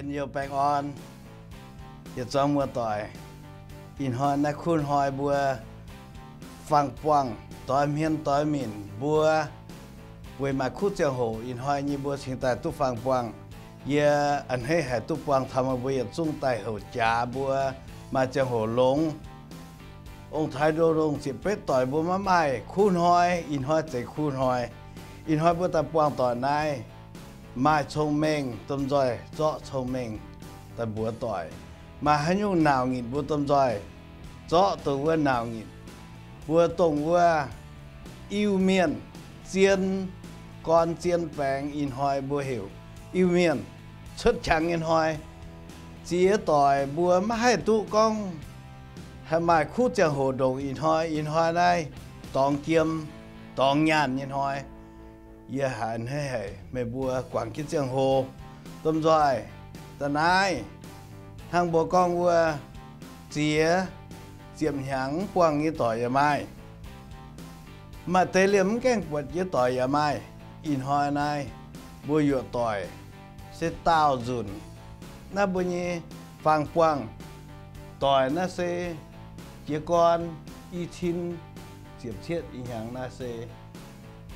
Youh baengh orn yietc zungv muoz-doic. Ih hnoi naaiv kuv hnoi mbuo faang-buangh doix hmien doix minc mbuo weic maaih kuv ziangh hoc ih hnoi nyei mbuo cingx daaih duqv faang-buangh. Yie a'hneiv haic duqv buangh taux meih mbuo yietc zungv daaih houc jaax mbuo maaih ziangh hoc longx. Ong-taaix ndoh longh ziepc betv doic mbuo maiv maaih kuv hnoi, ih hnoi zeiz kuv hnoi. Ih hnoi mbuo daaih buangh doic naaiv, maaih cong-mengh domh nzoih zorqv cong-mengh daaih mbuox doic. Maaih haaix nyungc nauc nyitc mbuo domh nzoih zorqv dongh wuov nauc nyitc. Mbuo dongh wuov Iu-Mienh zien gorn zien baengx ih hnoi mbuo heuc Iu-Mienh cuotv qangx nyei hnoi. Ziex doic mbuo maiv haih duqv gorngv haih maaih kuv ziangh hoc ndongc ih hnoi. Ih hnoi naaiv dorngx jiem, dorngx nyaanh nyei hnoi. Yie haiz a'hneiv haic meih mbuo guangc jienv ziangh hoc. Domh nzoih, da'naaiv hnangv mbuo gorngv wuov, ziex ziepc hnyangx mv buangh nyei doic yaac maaih. Maaih deix liemh mv gaengh buatc jiex doic yaac maaih. Ih hnoi naaiv mbuo yuoqc doic se daauh nzunc. Naaiv mbuo nyei faang-buangh doic naaiv se jiez gorn i cin ziepc cietv ih hnyangx naaiv se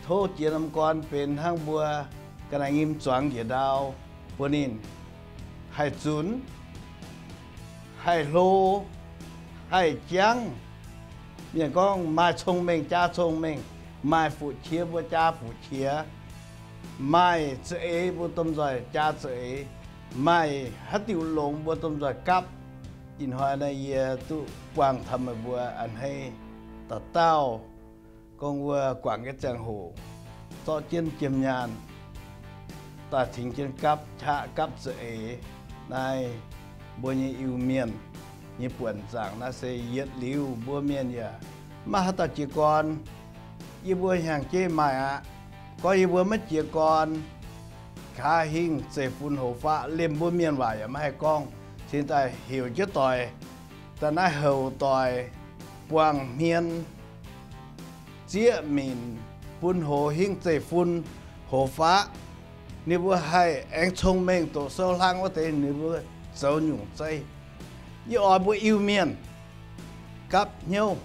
tov jiez norm gorn benx hnangv mbuo ga'naaiv nyim zuangx njiec ndau bun ninh haih zunc, haih hlo, haih jangv. Mienh gorngv maaih cong-mengh jaa cong-mengh, maaih fuqv-qiex mbuo jaa fuqv-qiex, maaih za'eix mbuo domh nzoih jaa za'eix, maaih haaix diuc longx mbuo domh nzoih gapv. Ih hnoi naaiv yie duqv buangh taux meih mbuo a'hneiv dauh dauh gorngv wuov guangc nyei ziangh hoc zorqv jienv jiem nyaanh daaih tengx jienv gapv qaqv gapv za'eix. Naaiv mbuo nyei Iu-Mienh nyei buonc zaangc naaiv se yietc liuz mbuo mienh yaac maiv maaih haaix dauh jiez gorn. Yie mbuo hnyangx-jeiv maaih aqv. Gorngv yie mbuo maiv jiez gorn, nqa'haav hingh zeiv-fun hoz faqv liemh mbuo mienh waac yaac maiv haih gorngv. Cingx daaih heuc jienv doic, da'naaiv houc doic buangh hmien zieqv minc bun hoz hingh zeiv-fun hoz faqv. Ninh mbuo haih aengx cong-mengh doqc sou hlang wuov deix ninh mbuo zoux nyungc zeiv. Yie oix mbuo Iu-Mienh gapv hnyouv.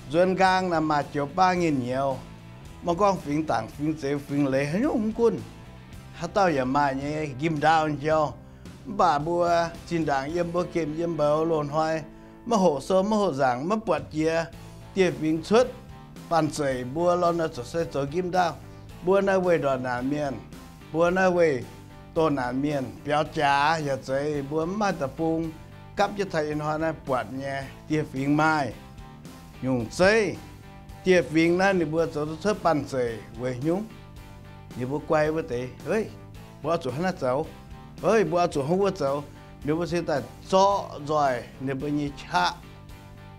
Nzuonx nqaang naaic maaih joux baav nyei nyouz, maiv gorngv fingx Dangc, fingx Zeuz, fingx Leiz, haaix nyungc mv gunv, haaix dauh yaac maaih nyei njimv-ndaauh nyei jauv. Mv baac mbuo zinh ndaangc yiem mbuo gemh yiem mboux loz-hnoi maiv hoqc sou maiv hoqc nzaangc maiv buatc jiex dieh fingx cuotv banh zeic mbuo lorz naaiv zoux se zoux njimv-ndaauh. Mbuo naaiv weih ndortv naanc mienh, mbuo naaiv weih doh naanc mienh biaux jaax yaac zeiz mbuo mv maaih deic-bung gapv jienv taux ih hnoi naaiv buatc nyei dieh fingx maaih nyungc zeiv. Dieh fingx naaiv ninh mbuo zoux duqv cuotv banh zeic weic hnyouv ninh mbuo guai wuov deix, mbuo oix zuqc hnangv naaiv zoux, mbuo oix zuqc hnangv wuov zoux. Ninh mbuo cingx daaih zorqv nzoih ninh mbuo nyei qaqv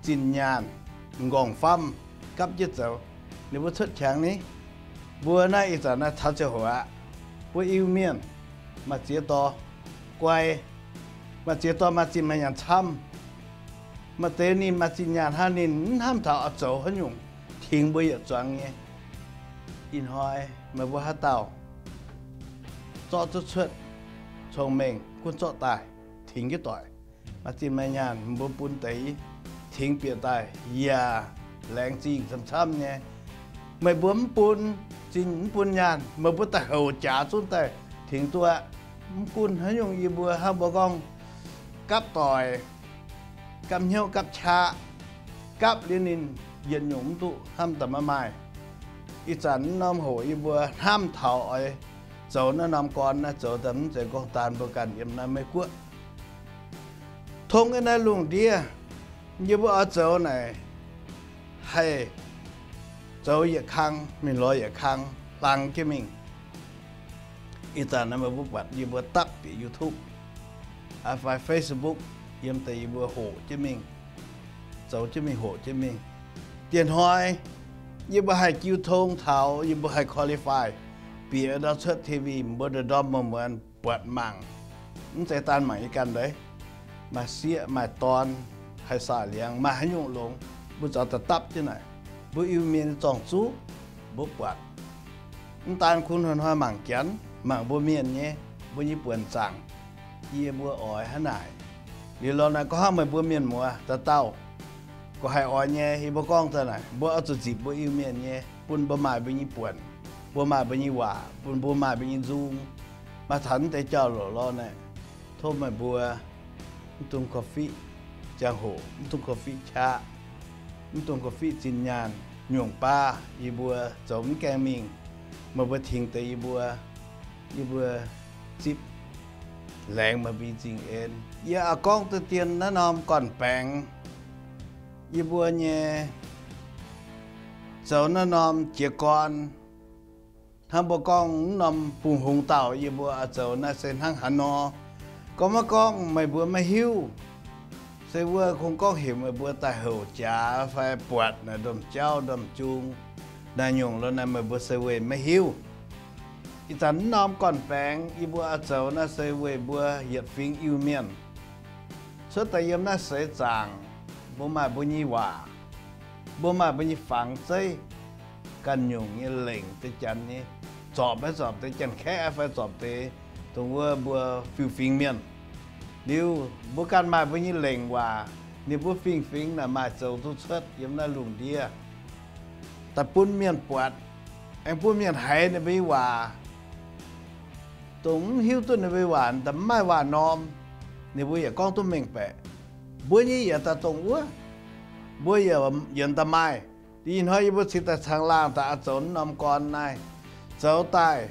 zinh nyaanh m'nqorngv-famv gapv jienv zoux. Ninh mbuo cuotv qangx ni. Mbuo naaiv ih zanc naaiv taux ziangh hoc aqv. Mbuo Iu-Mienh maaih ziex dorh guai, maaih ziex dorh maaih zinh maaih nyaanh camv. Maaih deix ninh maaih zinh nyaanh hnangv ninh mv hnamv taux oix zoux haaix nyungc tengx mbuo yietc zuangx nyei. Ih hnoi meih mbuo haaix dauh zorqv duqv cuotv cong-mengh gunv zorqv daaih tengx jienv doic. Maaih zinh maaih nyaanh mbuo bun deix tengx bieqc daaih yaac laengz zingh camv-camv nyei. Meih mbuo mv bun zinh mv bun nyaanh, meih mbuo daaih houc jaax zungv daaih tengx duqv aqv. Mv gunv haaix nyungc yie mbuo hnangv mbuo gorngv gapv doic, gapv hnyouv gapv qaqv, gapv liuz ninh yietc nyungc mv duqv hnamv daaih maiv maaih. Ih zanc naaiv norm hoc yie mbuo hnamv taux oix zoux naaiv norm gorn naaiv zoux daaih mv zeiz gorngv daan mbuo ganh yiem naaiv Meiv Guoqv. Tongv nyei naaiv lungh ndiev, yie mbuo oix zoux naaic haih zoux yietc kang mingh lorz yietc kang hlang jienv mingh. Ih zanc naaiv meih mbuo buatc yie mbuo dapv bieqc YouTube fai Facebook yiem deix yie mbuo hoqc jienv mingh, zoux jienv mingh hoqc jienv mingh. Dieh hnoi yie mbuo haih jiu tong taux yie mbuo haih qualify bieqc ndau cuotv T V mbuo ndorm-ndorm muonz-muonz buatc mangc. Mv zeiz daan mangc yie ganh leiz, maaih sieqv maaih dorn, haih saax liangx maaih haaix nyungc longx mbuo zuqc daaih dapv jienv naaic. Mbuo Iu-Mienh nyei zorng-zuqv mbuo buatc. Mv daan kuv hnoi-hnoi mangc Janx, mangc mbuo Mienh nyei, mbuo nyei buonc zaangc, yie mbuo oix hnangv naaic. Liuz lorz naaic gorngv hnangv meih mbuo mienh muoz dauh dauh, gorngv haih oix nyei, yie mbuo gorngv daaih naaic, mbuo oix zuqc nzipc mbuo Iu-Mienh nyei, bun mbuo maaih mbuo nyei buonc, mbuo maaih mbuo nyei waac, bun mbuo maaih mbuo nyei nzung. Maaih taux naaiv deix jauv-louc lorz naaic, tov meih mbuo mv dungx korv-fiqv ziangh hoc, mv dungx korv-fiqv qaqv, mv dungx korv-fiqv zinh nyaanh, nyungc baav yie mbuo zoux mv gaengh mingh, meih mbuo tingx deix yie mbuo, yie mbuo zipv laengz meih mbuo nyei zingh en. Yie oix gorngv deix dien naaiv norm gorn-baengx, yie mbuo nyei zoux naaiv norm jiez gorn, hnangv mbuo gorngv naaiv norm bungx hungx dauh yie mbuo oix zoux naaiv se hnangv haaix nor. Gorngv maiv gorngv meih mbuo maiv hiuv, se wuov kungx gorngv heuc meih mbuo daaih houc jaax fai buatc naaic ndorm-jauv ndorm-jung naaiv nyungc lorz naaic, meih mbuo se weic maiv hiuv. Ih zanc naaiv norm gorn-baengx yie mbuo oix zoux naaiv se weic mbuo yietc fingx Iu-Mienh cuotv daaih yiem naaiv seix zaangc, mbuo maaih mbuo nyei waac, mbuo maaih mbuo nyei fangx zeiv, ganh nyungc nyei lengc deix janx nyei, zorpc maiv zorpc deix Janx-Kaeqv fai zorpc deix dongh wuov mbuo fiuv-fingx mienh. Liuz mbuo ganh maaih mbuo nyei lengc waac, ninh mbuo fingx-fingx naaic maaih zoux duqv cuotv yiem naaiv lungh ndiev daaih bun mienh buatc, aengx bun mienh haiz ninh mbuo nyei waac. Dongh mv hiuv duqv ninh mbuo nyei waac, da'mv maaih waac-norm, ninh mbuo yaac gorngv duqv mengh baeqc. Mbuo nyei yaac daaih dongh wuov, mbuo yaac yienx daaih maaih. Ih hnoi yie mbuo cingx daaih caangh laangh daaih oix zoux naaiv norm gorn naaiv, zoux daaih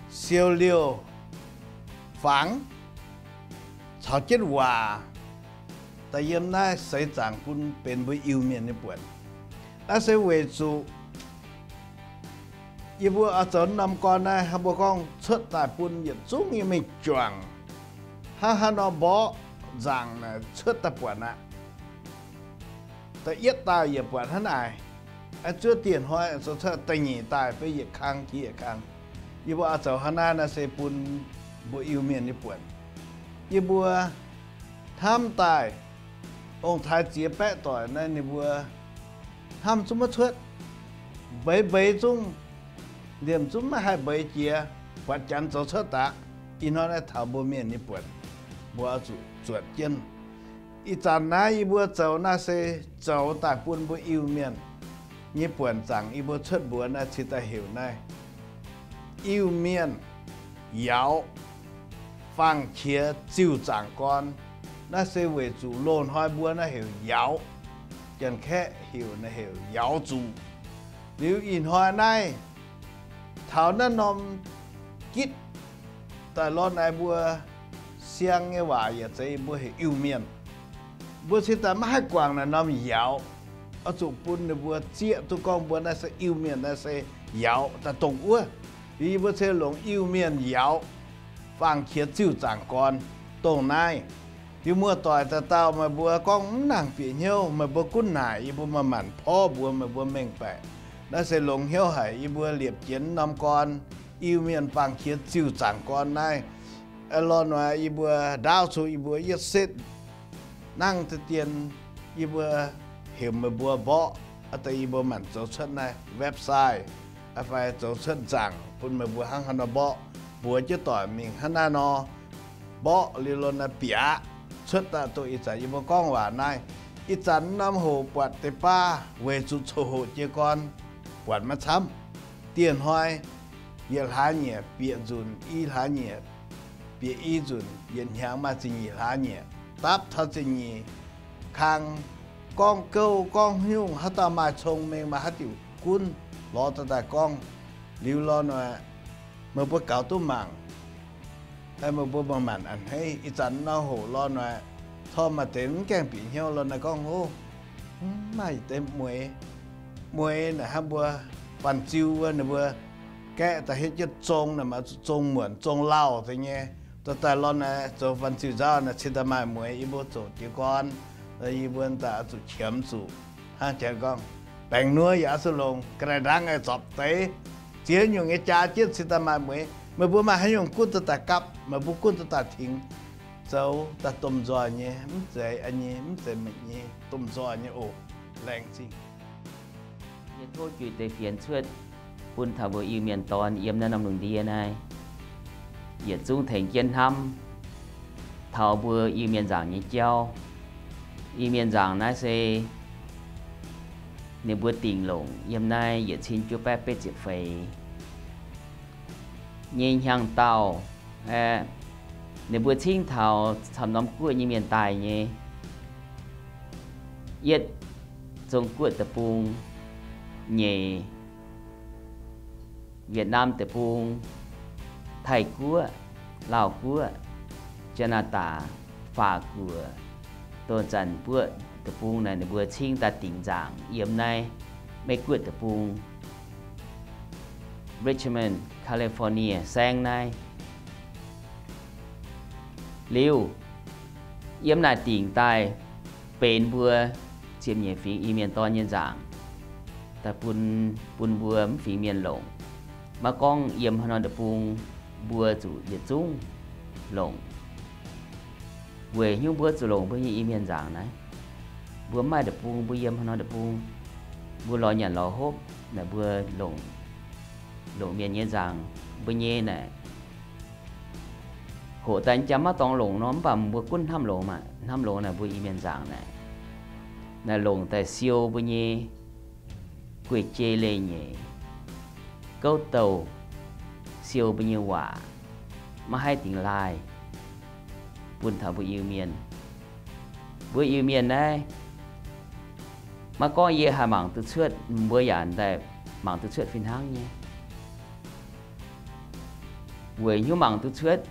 siou liouh fangx caux jienv waac daaih yiem naaiv seix zaangc bun benx mbuo Iu-Mienh nyei buonc. Naaiv se weic zuqc yie mbuo oix zoux naaiv norm gorn naaiv, hnangv mbuo gorngv cuotv daaih bun yietc zungv nyei mengh juangc, hnangv haaix nor mborqv nzaangc naaic cuotv daaih buatc aqv. Da'yietv daaih yietc buatc hnangv naaic, zuov dieh hnoi zoux cuotv, da'nyeic daaih fai yietc kang jiex yietc kang. Yie mbuo oix zoux hnangv naaiv naaiv se bun mbuo Iu-Mienh nyei buonc. Yie mbuo hnamv daaih ong-taaix ziex baeqv doic naaiv ninh mbuo hnamv zungv maiv cuotv, mbeix mbeix zungv, liemh zungv maiv haih mbeix jiex, buatc janx zoux cuotv daaih. Ih hnoi naaiv taux mbuo mienh nyei buonc, mbuo oix zuqc zuotc jienv. Ih zanc naaiv yie mbuo zoux naaiv se zoux daaih bun mbuo Iu-Mienh nyei buonc zaangc yie mbuo cuotv mbuox naaiv cingx daaih heuc naaiv Iu-Mienh Yauz Faang-Qiex Ziuh Zaangc Gorn. Naaiv se weic zuqc loz-hnoi mbuo naaiv heuc Yauz, Janx-Kaeqv heuc naaiv heuc Yauz Zuqc. Liuz ih hnoi naaiv taux naaiv norm gitv daaih lorz naaiv mbuo siang nyei waac yaac zeiz mbuo heuc Iu-Mienh. Mbuo cingx daaih maiv haih guangc naaiv norm Yauz, oix zuqc bun ninh mbuo zieqv duqv gorngv mbuo naaiv se Iu-Mienh, naaiv se Yauz daaih dongh wuov. Liuz yie mbuo cingx longc Iu-Mienh Yauz Faang-Qiex Ziuh Zaangc Gorn dongh naaiv. Liuz muoz-doic dauh dauh meih mbuo gorngv mv nangc bieqc hnyouv, meih mbuo gunv naaic yie mbuo maaih maanc porv mbuox meih mbuo mengh baeqc. Naaiv se longx hnyouv haic, yie mbuo liepc jienv norm gorn, Iu-Mienh Faang-Qiex Ziuh Zaangc Gorn naaiv. Lorh noic yie mbuo ndaauv zuqc yie mbuo yietc setv nangv deix dien, yie mbuo heuc meih mbuo mborqv deix yie mbuo maanc zoux cuotv naaiv website fai zoux cuotv nzaangc bun meih mbuo hnangv haaix nor mborqv, mbuox jienv doic mingh hnangv naaiv nor mborqv liuz lorh naaiv bieqc aqv. Cuotv daaih dongh ih zanc yie mbuo gorngv waac naaiv. Ih zanc norm hoc buatc deix baav weic zuqc coqv-hoqc jiez gorn buatc maiv camv. Dieh hnoi yietc hlaax nyieqc bieqc nzunc, i hlaax nyieqc bieqc i nzunc, yietc hnyangx maaih ziepc nyeic hlaax nyieqc, dapv taux ziepc nyeic kang. Gorngv gouv gorngv nyungc haaix dauh maaih cong-mengh maaih haaix diuc gunv lorz daaih daaih gorngv. Liuz lorh noic meih mbuo gaux duqv mangc, meih mbuo maaih maanc a'hneiv. Ih zanc norm hoc lorh noic corc maaih deix mv gaengh bieqc hnyouv lorh naaiv gorngv, ov, mv maaih deix mueix, mueix naaic hnangv mbuo fanh ziu wuov ninh mbuo gaeqv daaih hietv jienv zong naaic maaih zuqc zong muonc zong lauh deix nyei. Dorh daaih lorh naaic zoux fanh ziu nzauv naaic cingx daaih maaih mueix yie mbuo zoqc jiez gorn, yie mbuo daaih zuqc qiemx zuqc. Hnangv janx gorngv, baengc nuov yaac oix zuqc longc, ga'naaiv ndaangc aengx zorpc deix. Ziex nyungc nyei jaa jienv cingx daaih maaih mueix. Meih mbuo maaih haaix nyungc gunv duqv daaih gapv, meih mbuo gunv duqv daaih tingx, zoux daaih domh nzoih nyei, mv zeiz a'nyei, mv zeiz maengc nyei, domh nzoih nyei oc. Laengz zingh. Yie tov jiex deix fienx cuotv bun taux mbuo Iu-Mienh dorn yiem naaiv norm lungh ndiev naaiv, yietc zungv tengx jienv hnamv, taux mbuo Iu-Mienh nzaangc nyei jauv. Iu-Mienh nzaangc naaiv se ninh mbuo dingc longc yiem naaiv yietc cin juov baeqv betv ziepc feix nyei hnyangx-daauh aeqv, ninh mbuo cingv taux camv norm guoqv nyei mienh daaih nyei. Yietv, Zong Guoqv deic-bung, nyeic, Wietc Naamh deic-bung, Taiv Guoqv, Laauh Guoqv, Janx^naa^daa, Faac Guoqv, Donh Zanc Guoqv deic-bung naaic ninh mbuo cingv daaih dingc nzaangc yiem naaiv Meiv Guoqv deic-bung, Richmond, California saengv naaiv. Liuz, yiem naaic dingc daaih benx mbuo ziepc nyeic fingx Iu-Mienh dorn nyei nzaangc daaih bun, bun mbuo mv fingx mienh longc. Maiv gorngv yiem haaix norm deic-bung, mbuo zuqc yietc zungv longc. Weic hnyouv mbuo zuqc longc mbuo nyei Iu-Mienh nzaangc naaiv. Mbuo mv maaih deic-bung, mbuo yiem haaix norm deic-bung, mbuo lorz nyanc lorz hopv naaic mbuo longc, longc mienh nyei nzaangc mbuo nyei naaic. Hoqc daaih jaa maiv dorngx longc nor, mv baac mbuo gunv hnamv longx maah, hnamv longx naaic mbuo Iu-Mienh nzaangc naaic, naaic longc daaih siou mbuo nyei guei-jei leiz-nyeic, gouv douh, siou mbuo nyei waac, maiv haih dingx laaih bun taux mbuo Iu-Mienh. Mbuo Iu-Mienh naaiv, maiv gorngv yie haih mangc duqv cuotv, mbuo yaac daaih mangc duqv cuotv fih hnangv nyei. Weic hnyouv mangc duqv cuotv,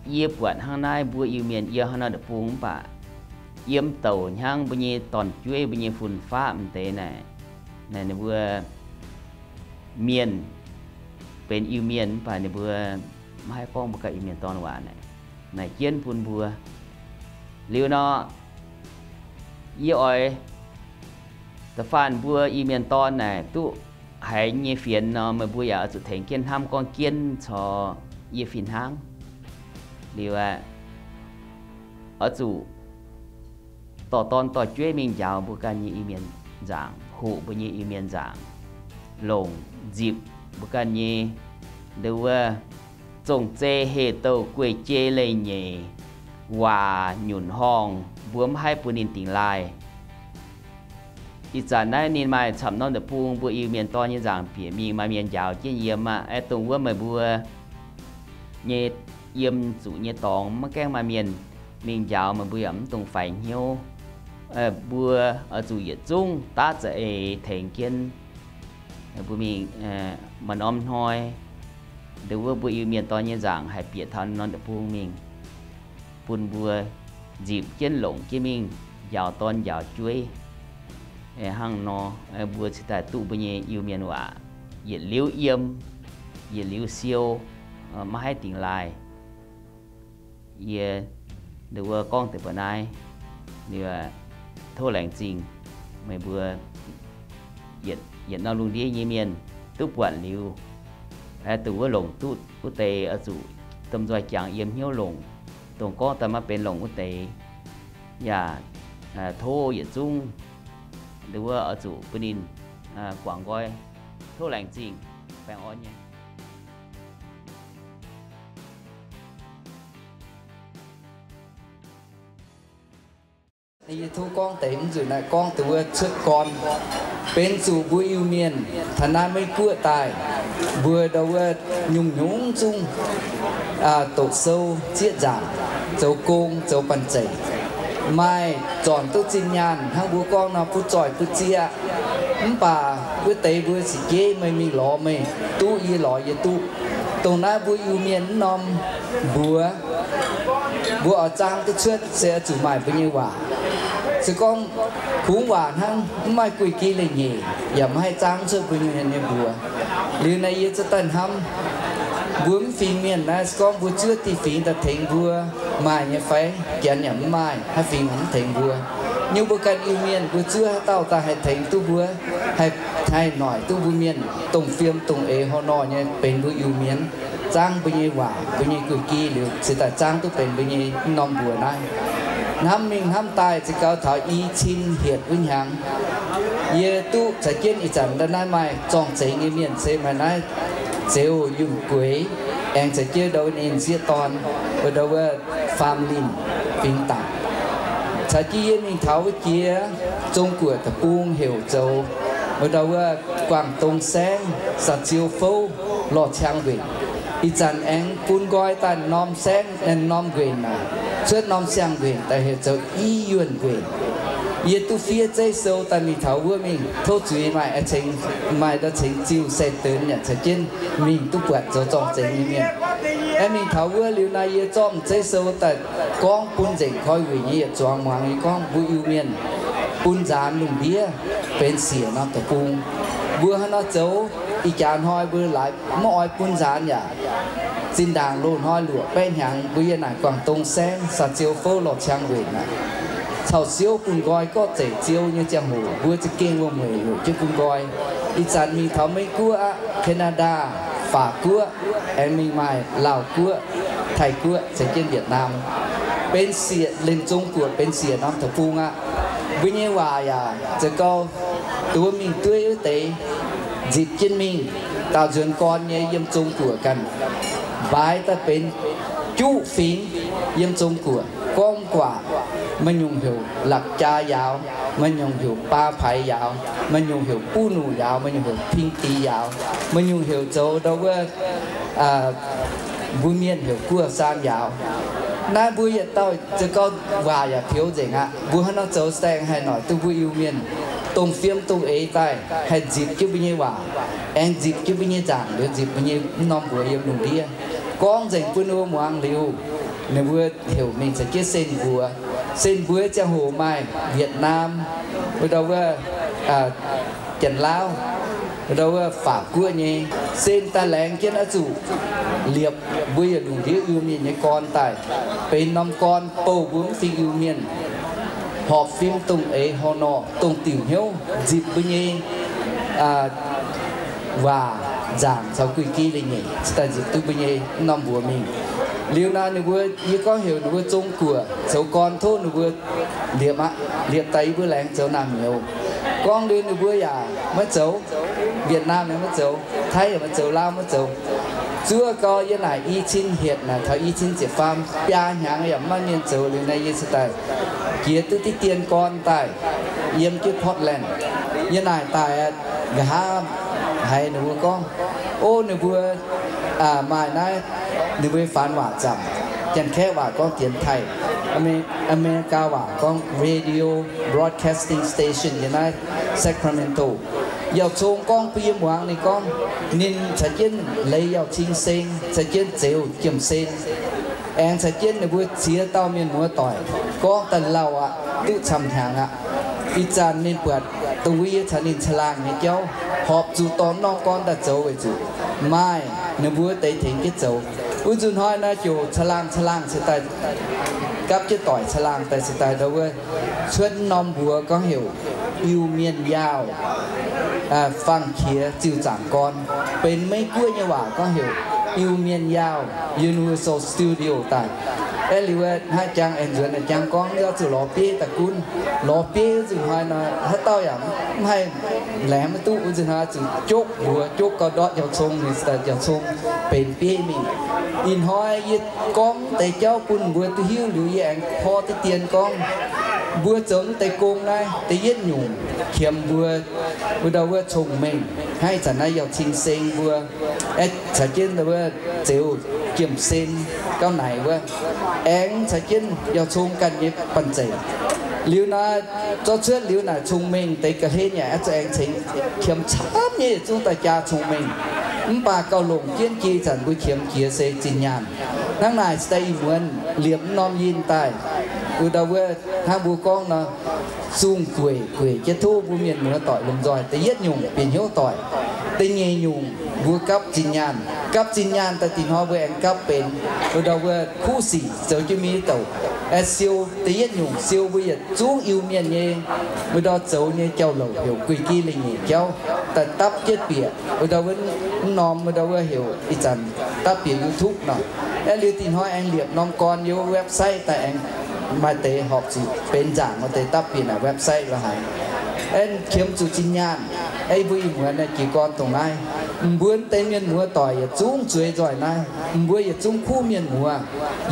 yie buatc hnangv naaiv mbuo Iu-Mienh yiem haaix norm deic-bung mv baac yiem douc hnyangx mbuo nyei dorn-jueiv, mbuo nyei fun-faqv m'deix naaic, naaic ninh mbuo mienh benx Iu-Mienh mv baac ninh mbuo maiv haih gorngv mbuo ganh Iu-Mienh dorn waac naaic, naaic jienv bun mbuo. Liuz nor, yie oix da'faanh mbuo Iu-Mienh dorn naaic duqv haiz nyei fienx nor, meih mbuo yaac oix zuqc tengx jienv hnamv gorngv jienv caux yie fih hnangv. Liuz aeqv, oix zuqc dorh dorn dorh jueiv mingh njaaux mbuo ganh nyei Iu-Mienh nzaangc, hoqc mbuo nyei Iu-Mienh nzaangc, longc nzipc mbuo ganh nyei nduov wuov zong-zei, heh douh, guei-jei, leiz-nyeic, waac, nyunc horngh, mbuo mv haih bun ninh dingx laaih. Ih zanc naaiv ninh maaih camv norm deic-bung, mbuo Iu-Mienh dorn nyei nzaangc bieqc mingh, maaih mienh njaaux jienv yiem aqv. Aeqv, dongh wuov meih mbuo nyei yiem zuqc nyei dorngx maiv gaengh maaih mienh mingh njaaux, meih mbuo yaac mv dungx faix hnyouv. Mbuo oix zuqc yietc zungv daav za'eix tengx jienv mbuo mingh. Maaih norm hnoi, nduov wuov mbuo Iu-Mienh dorn nyei nzaangc haih bieqc taux norm deic-bung mingh, bun mbuo nzipc jienv longc jienv mingh njaaux dorn njaaux jueiv. Hnangv nor, mbuo cingx daaih duqv mbuo nyei Iu-Mienh waac yietc liuz yiem, yietc liuz siou, maiv haih dingx laaih. Yie nduov wuov gorngv deix mbuo naaiv, tov laengz zingh meih mbuo yietc norm lungh ndiev nyei mienh duqv buatc liuz, dongh wuov longc duqv wuov deix oix zuqc domh nzoih jangx yiem hnyouv longc. Dongh gorngv daaih maiv benx longc wuov deix yaac tov yietc zungv nduov wuov oix zuqc bun ninh guangc nqoi. Tov laengz zingh, baengh orn nyei. Yie tov gorngv deix mv nzunc naaiv gorngv dongh wuov cuotv gorn, benx zuqc mbuo Iu-Mienh taux naaiv Meiv Guoqv daaih, mbuo ndau wuov nyungc-nyungc zungv doqc sou zieqv nzaangc, zoux gong, zoux banh zeic, maaih zornc duqv zinh nyaanh hnangv mbuo gorngv nor, butv zoih butv zieqv. Mv baac wuov deix mbuo cingx jeiv meih mingh lorz meih duqv, yie lorz yie duqv. Dongh naaiv mbuo Iu-Mienh mv norm mbuox, mbuo oix zaang duqv cuotv se oix zuqc maaih mbuo nyei waac. Se gorngv kungx waac hnangv, mv maaih guei-gi leiz-nyeic yaac maiv haih zaang cuotv mbuo Iu-Mienh nyei mbuox. Liuz naaiv yie za'gengh hnamv, mbuo mv fingx mienh naaiv, se gorngv mbuo zuov dieh fingx daaih tengx mbuo, maaih nyei fai? Janx yaac mv maaih, haaix fingx mv tengx mbuo. Nyungc mbuo ganh Iu-Mienh, mbuo zuov haaix dauh daaih haih tengx duqv mbuo, haih, haih noic duqv mbuo Mienh dongh fiem dongh eix hor nor nyei benx mbuo Iu-Mienh, zaang mbuo nyei waac, mbuo nyei guei-gi liuz cingx daaih zaang duqv benx mbuo nyei norm mbuox naaiv. Hnamv mingh hnamv daaih, se gau taux i cin hietc wuov hnyangx, yie duqv caux jienv ih zanc ndau naaiv maaih zorng-zengx nyei mienh se maaih naaiv Zeux Yunh Gueix, Aengx caux jienv ndau ninh sieqv dorn, wuov ndau wuov family fingx dangc. Caux jienv yie mingh taux wuov jiex Zong Guoqv deic-bung heuc zoux wuov ndau wuov Guangv Dong Saengv, Saa Ziou Fouv, Lorh Ciang Nquenc. Ih zanc aengx bun nqoi daaih norm saengv, norm nquenc naaic, cuotv norm siang-nquenc daaih heuc zoux I Yuonh Nquenc. Yie duqv fiev zeiv sou daaih mingh taux wuov mingh, tov zuiz maaih, maaih ndau cengx ziuh se deix yaac caux jienv mingh duqv buatc zoux zorng-zengx nyei mienh. Aengx mingh taux wuov liuz naaiv yie zorqv zeiv sou daaih gorngv bun nzengc koi wuic nyei yietc zuangx muangx. Yie gorngv mbuo Iu-Mienh bun nzaanx lungh ndiev benx siec norm deic-bung. Mbuo hnangv nor zoux, ih jaax hnoi mbuo laaix maiv oix bun nzaanx yaac zinh ndaangc loz-hnoi luoqc baeqv hnyangx mbuo yiem naaic Guangv Dong Saengv, Saa Ziou Fouv, Lorh Ciang Nquenc naaic, caux Ziouv bun nqoi gorqv-zeic Ziouv nyei ziangh hoc mbuo za'gengh wuom-mueic heuc jienv bun nqoi. Ih zanc mingh taux Meiv Guoqv aqv, Canada, Faatv Guoqv, aengx mingh maaih Laauh Guoqv, Taiv Guoqv, caux jienv Vietnam. Benx siec, liemh Zong Guoqv benx siec norm deic-bung aqv. Mbuo nyei waac yaac zoux gau, duqv mingh dueiv wuov deix nzipc jienv mingh. Daauh nzuonx gorn nyei yiem Zong Guoqv ganh mbaaix daaih benx juqv fingx yiem Zong Guoqv. Gorngv guaac, maaih nyungc heuc La'jaa Yaauv, maaih nyungc heuc Baa Paix Yaauv, maaih nyungc heuc Buv Nuc Yaauv, maaih nyungc heuc Ping Dix Yaauv, maaih nyungc heuc zoux ndau wuov mbuo mienh heuc Guoqv Saang Yaauv. Naaiv mbuo yietc dauh zoux gau, waac yaac peux nzengc aqv. Mbuo hnangv nor zoux se aengx haih noic duqv mbuo Iu-Mienh dongh fiem dongh eix daaih haih nzipc jienv mbuo nyei waac, aengx nzipc jienv mbuo nyei nzaangc liuz nzipc mbuo nyei norm mbuox yiem lungh ndiev. Gorngv nzengc bun ninh mbuo muangx liuz, ninh mbuo heuc mingh caux jienv Sen Mbuox. Sen Mbuox ziangh hoc maaih Vietnam, wuov ndau wuov Janx-Laauv, wuov ndau wuov Faatv Guoqv nyei. Sen daaih laengz jienv oix zuqc liepc mbuo yietc lungh ndiev Iu-Mienh nyei gorn daaih benx norm gorn bouh mbuo mv fingx Iu-Mienh horpc fim dongh eix hor nor dongh diuc hnyouv nzipc mbuo nyei waac nzaangc caux guih giv leiz-nyeic cingx daaih nzipc duqv mbuo nyei norm mbuox mingh. Liuz naaiv ninh mbuo, yie gorngv heuc ninh mbuo Zong Guoqv zoux gorn tov ninh mbuo liepc aqv. Liepc daaih yie mbuo laengz zoux naamh nyouz. Gorngv liuz ninh mbuo yaac maiv zoux. Vietnam yaac maiv zoux, Taiv yaac maiv zoux, Laauv maiv zoux. Zuov gau yie naaic i cin hietc naaic taux i cin ziepc faam biaa hnyangx yaac maiv maaih mienh zoux liuz naaiv yie cingx daaih jiex duqv diqv dien gorn daaih yiem jienv Portland. Yie naaic daaih nqa'haav haiz ninh mbuo gorngv, o, ninh mbuo maaih naaiv ninh mbuo nyei faanx waac zaamc. Janx-Kaeqv waac gorngv dienx taaih, Ame-li-gaa waac gorngv radio broadcasting station yiem naaiv Sacramento. Yauh Cong gorngv bun yie muangx, ninh gorngv ninh caux jienv Leiz Yauh Cing Seng caux jienv Zeux Jiem Sen aengx caux jienv ninh mbuo ziex dauh mienh muoz doic gorngv daaih lauh aqv, duqv camv hnyangx aqv. Ih zanc ninh buatc dongh wuov yie caux ninh caangh laangh nyei jauv horpc zuqc dorh norm gorn daaih zoux weic zuqc maaih ninh mbuo deix tengx jienv zoux. Wuov nzunc hnoi naaiv ziouc caangh laangh caangh laangh cingx daaih gapv jienv doic caangh laangh daaih cingx daaih ndau wuov cuotv norm mbuox gorngv heuc Iu-Mienh Yaauh Fangx-Qiex Ziuh Zaangc Gorn. Benx Meiv Guoqv nyei waac gorngv heuc Iu-Mienh Yaauh Universal Studio daaih. Aeqv, liuz hnangv jangx aengx nzuonx jangx gorngv oix zuqc lorz bieiv daaih gunv. Lorz bieiv wuov nzunc hnoi nor, haaix dauh yaac mv haih laengz maiv duqv. Wuov nzunc hnoi zuqc jopv mbuox, jopv gau ndortv Yauh Cong, ninh daaih Yauh Cong benx bieiv mingh. Ih hnoi yie gorngv deix jauv bun mbuo duqv hiuv liuz, yie aengx porv diqv dien gorngv mbuo zoux mv deix gong naaiv da'yietv nyungc qiemx mbuo wuov ndau wuov cong-mengh hnangv ih zanc naaiv Yauh Cing Seng mbuo, aeqv, caux jienv ndau wuov Zeux Jiem Sen, gauv naaic wuov, aengx caux jienv Yauh Cong ganh nyei banh zeic. Liuz naaiv zorqv cuotv liuz naaic cong-mengh deix ga'hlen yaac aeqv, zuqc aengx cengx qiemx camv nyei yietc zungv daaih jaa cong-mengh. Mv baac gauh longc jienv jiex zanc mbuo qiemx jiex se zinh nyaanh. Hnangv naaic cingx daaih ih muonz liepc mv norm yinh daaih, wuov ndau wuov hnangv mbuo gorngv nor, zungh gueic gueic jienv tov mbuo mienh muoz doic lomh nzoih. Da'yietv nyungc bieqc hnyouv doic. Da'nyeic nyungc mbuo gapv zinh nyaanh. Gapv zinh nyaanh daaih dih hnoi mbuo aengx gapv benx wuov ndau wuov kuv sic zoux jienv mingh douc. Aeqv, siou da'yietv nyungc siou mbuo yietc zungv Iu-Mienh nyei wuov ndau zoux nyei jauv-louc heuc guei-gi leiz-nyeic jauv daaih dapv jienv bieqc wuov ndau wuov, mv norm wuov ndau wuov heuc ih zanc dapv bieqc YouTube nor. Aeqv, liuz dih hnoi aengx liepc norm gorn yiem website daaih aengx maaih deix horpc zuqc benx nzaangc wuov deix dapv bieqc naaic website lorz haic. Aengx qiemx zuqc zinh nyaanh. Ei mbuo ih muonz naaiv jiez gorn dongh naaiv, mbuo deix mienh muoz doic yietc zungv zueiz nzoih naaiv. Mbuo yietc zungv kuv mienh muoz,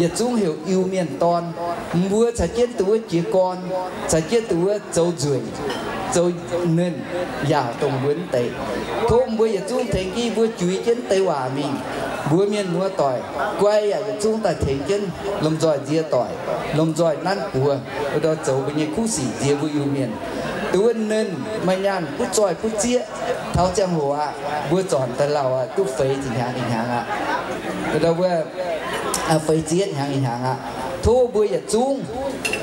yietc zungv heuc Iu-Mienh dorn. Mbuo caux jienv duqv wuov jiez gorn, caux jienv duqv wuov zoux nzueic, zoux nernh, yaauc dongh mbuo deix. Tov mbuo yietc zungv tengx jienv mbuo juix jienv deix waac mingh. Mbuo mienh muoz doic guai yaac yietc zungv daaih tengx jienv lomh nzoih nzie doic, lomh nzoih nanv buoz, wuov ndau zoux mbuo nyei kuv sic nziex mbuo Iu-Mienh. Duqv wuov nernh maaih nyaanh butv zoih butv zieqv, taux ziangh hoc aqv, mbuo zornc daaih lauh aqv, duqv feix ziepc hnyangx ih hnyangx aqv. Wuov ndau wuov, feix zieqv hnyangx ih hnyangx aqv. Tov mbuo yietc zungv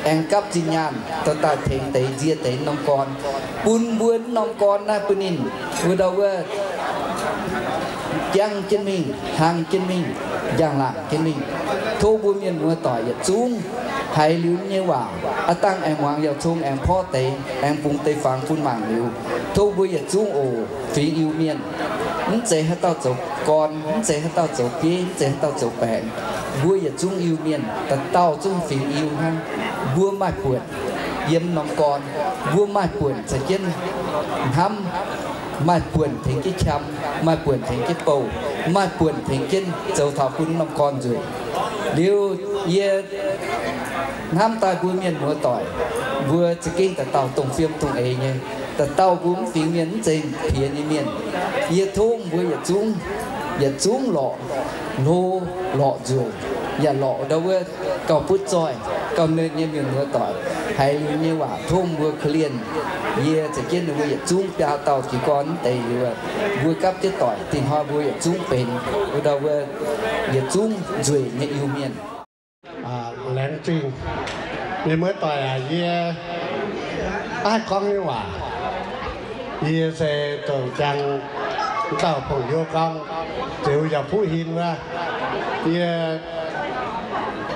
aengx gapv zinh nyaanh dorh daaih tengx deix nzie deix norm gorn, bun mbuo norm gorn naaiv bun ninh wuov ndau wuov jangv jienv mingh, hlang jienv mingh, njang-laangc jienv mingh. Tov mbuo mienh muoz doic yietc zungv haiz liuz nyei waac aqv, dangh aengx muangx yauh cong, aengx porv deix, aengx bungx deix fangx bun mangc liuz. Tov mbuo yietc zungv oc, fingx Iu-Mienh, mv zeiz haaix dauh zoux gorn, mv zeiz haaix dauh zoux bieiv, mv zeiz haaix dauh zoux baengc. Mbuo yietc zungv Iu-Mienh, dauh dauh zungv fingx Iu hnangv. Mbuo maaih buonc yiem norm gorn, mbuo maaih buonc caux jienv hnamv, maaih buonc tengx jienv qam, maaih buonc tengx jienv bouh, maaih buonc tengx jienv zoux taux bun norm gorn nzueic. Liuz yie hnamv daaih mbuo mienh muoz doic, mbuo za'gengh dauh dauh dongh fiem dongh eix nyei. Dauh dauh mbuo mv fingx mienh mv zeiz piex nyei mienh. Yie tov mbuo yietc zungv, yietc zungv lorqc hlo, lorqc nzueic, yaac lorqc ndau wuov gauh butv zoih, gauh nernh nyei mienh muoz doic. Haiz liuz nyei waac tov mbuo korv-lienh. Yie caux jienv ninh mbuo yietc zungv biaa dauh jiez gorn mv deix liuz, mbuo gapv jienv doic, dinh hnoi mbuo yietc zungv benx wuov ndau wuov yietc zungv nzueic nyei Iu-Mienh. Laengz zingh. Mienh muoz doic aac, yie haih gorngv nyei waac, yie se dongh jangx dauh pong-youv gorngv, Ziux Yauh Fuqv Hin wuov. Yie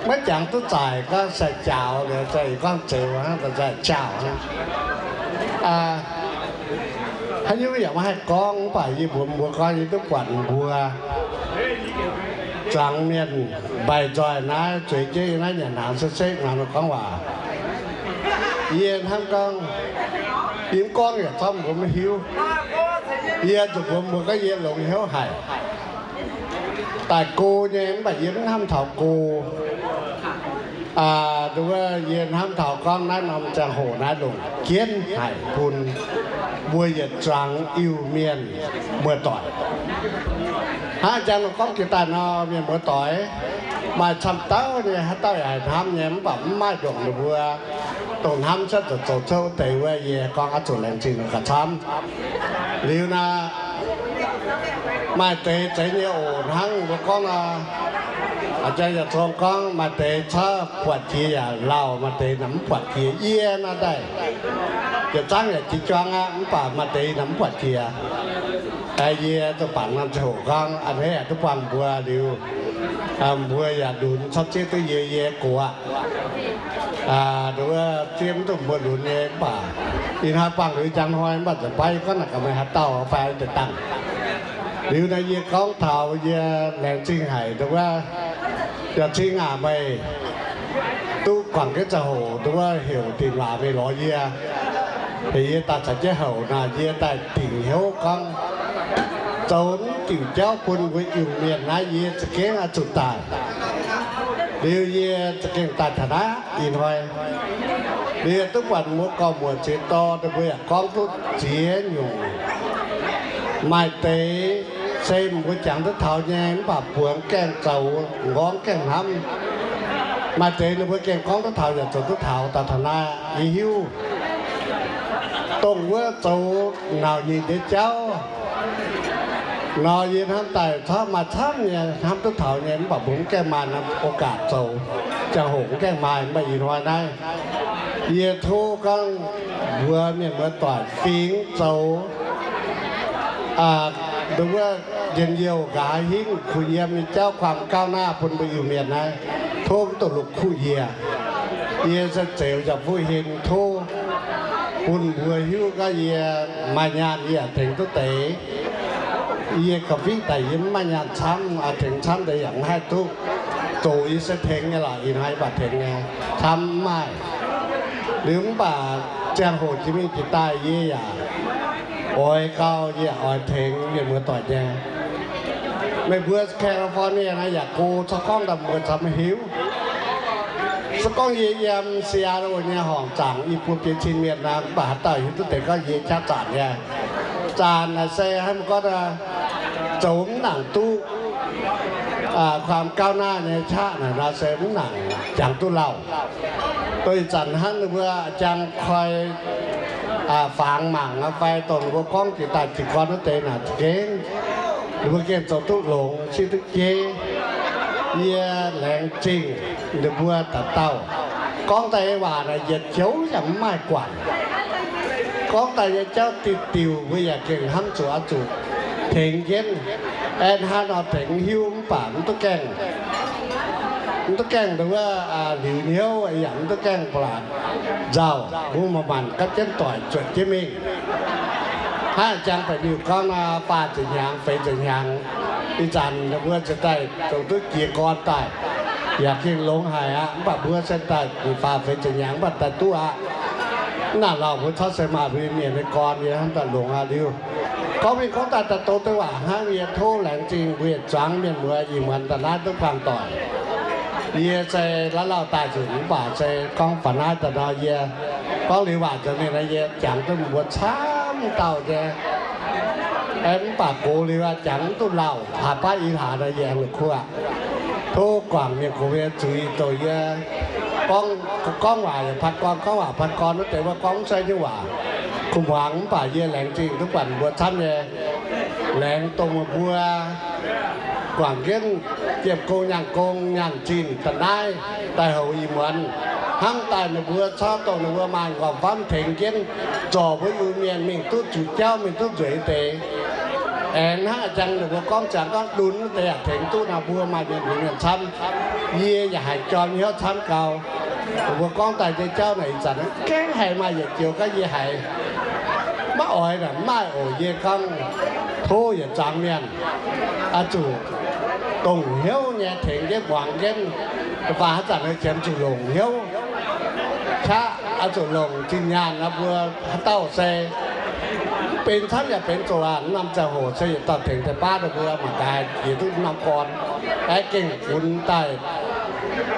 maiv jangx duqv zaaic gorngv sai jaaux liuz, gorngv Ziux hnangv, sai jaaux hnangv. Haaix nyungc yaac maiv haih gorngv, mv baac yie mbuox mbuo gorngv yie duqv buatc mbuo zuangx mienh mbaih nzoih naaiv zueiz jienv yiem naaiv nyanc hnaangx setv setv muangx ninh gorngv waac. Yie hnamv gorngv, yie mv gorngv yaac zorqv mbuo maiv hiuv. Yie zuqc mbuox mbuo gorngv yie longx hnyouv haic. Daaih go nyei mv baac yie mv hnamv taux go. Nduov, yie hnamv taux gorngv naaiv norm ziangh hoc naaiv longc jienv haic bun mbuo yietc zuangx Iu-Mienh muoz-doic. Hnangv jangx longc gorngv jiex daaih nor, mienh muoz-doic, maaih camv dauh nyei haaix dauh yaac haih hnamv nyei, mv baac mv maaih ndongc ninh mbuo dongh hnamv cuotv zoux zoux cuotv wuov deix wuov, yie gorngv oix zuqc laengz zingh gauh camv. Liuz naaic, maaih deix zeiz nyei oc. Hnangv mbuo gorngv nor, a'jang yaac cong gorngv maaih deix cuotv buatc jiex yaac lauh, maaih deix naaic mv buatc jiex. Yie naaiv daaih yietc zangv yaac jiex juang aqv, mv baac maaih deix naaic mv buatc jiex. Yie zuqc bangc norm ziangh hoc gorngv a'hneiv yaac duqv buangh mbuo liuz, mbuo yaac lunx camv zieqv duqv yie, yie gox aqv. Nduov, zieqv mv duqv mbuo lunx nyei, mv baac ih hnoi buangh liuz njang hnoi, mv baac nzunc baav yie gorngv naaic gaax meih haaix dauh fai deix dangh. Liuz naaiv yie gorngv taux yie laengz zingh haic nduov, yaac cing aac meih duqv guangc jienv ziangh hoc nduov heuc dingc waac meih lorz yie. Heuc yie daaih caux jienv houc naaic, yie daaih dingc hnyouv gorngv zoux mv diuc jauv bun mbuo Iu-Mienh naaiv, yie za'gengh oix zuqc daaih. Liuz yie za'gengh daaih taux naaiv ih hnoi. Liuz yie duqv buatc mbuo gorx-muoc ziex dorn, ninh mbuo yaac gorngv duqv ziex nyungc. Maaih deix se mbuo jangx duqv taux nyei, mv baac buonc gaengh zoux, nqorngv gaengh hnamv. Maaih deix ninh mbuo gengh gorngv duqv taux yaac zoux duqv taux. Daaih taux naaiv yie hiuv dongh wuov zoux nauc nyeic nyei jauv nor, yie hnamv daaih camv, maaih camv nyei hnamv duqv taux nyei, mv baac mbuo mv gaengh maaih norm ໂອກາດ zoux. Ziangh hoc mv gaengh maaih, mv baac ih hnoi naaiv yie tov gorngv mbuox mienh muoz-doic fingx zoux nduov wuov njien-youh nqa'haav hingv kuh yiem nyei jauv ຄວາມກ້າວໜ້າ bun mbuo Iu-Mienh naaiv, tov mv duqv lukc kuh yie. Yie se Zeux Yauh Fuqv Hin, tov bun mbuo hiuv gorngv yie maaih nyaanh yie yaac tengx duqv deix. Yie gauh fiqv daic yie mv maaih nyaanh camv, tengx camv deix yaac mv haih duqv. Zoqc yie se tengx nyei lorqc, ih hnoi yie baac tengx nyei, camv mv maaih. Liuz mv baac Ziangh hoc jiex mingh jiex daaih yie yaac oix gau, yie yaac oix tengx mienh muoz doic nyei. Meih mbuo California naaiv yaac go, corc gorngv daaih mbuo corc maiv hiuv. Se gorngv yie yiem Seattle nyei horngc zaangc i buo biei cin mienh nor, mv baac haaix dauh hiuv duqv deix gorngv yie qaqv zanc nyei. Zanc naaic se hnangv mbuo gorngv zoux mv nangc duqv ความก้าวหน้า nyei qaqv naaic nor se mv nangc jangx duqv lauh. Dongh ih zanc hnangv ninh mbuo jang koi fangx mangc fai dongh ninh mbuo gorngv jiex daaih jiex gorn wuov deix naaic za'gengh ninh mbuo gengh zoux duqv longx, sipv duqv jeiv. Yie laengz zingh ninh mbuo dauh dauh. Gorngv daaih nyei waac naaic yietc joux yaac mv maaih guangc. Gorngv daaih nyei jauv diuh diuh mbuo yaac gengh hnamv zuqc oix zuqc tengx jienv. Aengx hnangv nor tengx hiuv mv baac mv duqv gaengh, mv duqv gaengh nduov liuz hnyouv, yaac mv duqv gaengh ba'laqc nzauh. Mbuo manc-manc gapv jienv doic zuotc jienv mingh. Hnangv jang Baeqc Liuh gorngv nor, faah ziepc hnyangx, feix ziepc hnyangx, ih zanc ninh mbuo ziouc daaih zoux duqv jiez gorn daaih, yaac gengh longx haic aqv. Mv baac mbuo se daaih nyic faah feix ziepc hnyangx mv baac daaih duqv aqv. Mv nangc lauh mbuo corc se maaih mbuo mienh nyei gorn nyei hnangv daaih longx aqv liuz. Gorngv mingh gorngv daaih daaih douz deix waac hnangv, yie tov laengz zingh mbuo yietc zungv mienh muoz ih muonz daaih naaiv duqv buangh doic. Yie se laav lauh daaih nzunc mv baac se gorngv faaux naaiv daaih nor yie gorngv liuz waac nzengc mingh nor yie jangx duqv mbuo camv dauh nyei. Aengx mv baac gox liuz aqv, jangx mv duqv lauh, haaix baav ih hlaax nor yie aengx la'kuqv aqv. Tov guangc mienh gox nyei zuiz dongh yie gorngv, gorngv waac yaac paan gorn, gorngv waac paan gorn wuov deix wuov gorngv mv sueih nyei waac, kuh muangx. Mv baac yie laengz zingh duqv buatc mbuo camv nyei, laengz dongh meih mbuo guangc jienv jiemh gong nyaanh gong nyaanh zinh da'naaiv daaih houx ih muonz, hnangv daaih ninh mbuo corc dongh ninh mbuo maaih nqorngv-famv tengx jienv zorc mbuo Iu-Mienh mingh duqv zuqc jauv, mingh duqv nzueic deix. Aengx hnangv jang ninh mbuo gorngv ziangx gorngv lunx wuov deix yaac tengx duqv nor, mbuo maaih mienh muoz mienh camv. Yie yaac haiz jorm hnyouv camv gau. Mbuo gorngv daaih nyei jauv naaic ih zanc gaengh haiz maaih yietc joux gorngv yie haiz maiv oix naaic mv maaih oc. Yie gorngv tov yietc zungv mienh oix zuqc dongh hnyouv nyei tengx jienv muangx jienv, da'faanh haaix zanc qiemx zuqc longc hnyouv qaqv, oix zuqc longc zinh nyaanh nor, mbuo haaix dauh se mv benx camv yaac benx zoqc aqv. Mv norm ziangh hoc se yietc dauh tengx deix baav ninh mbuo mangc gaax jiex duqv mv norm gorn, aengx gengh funx daaih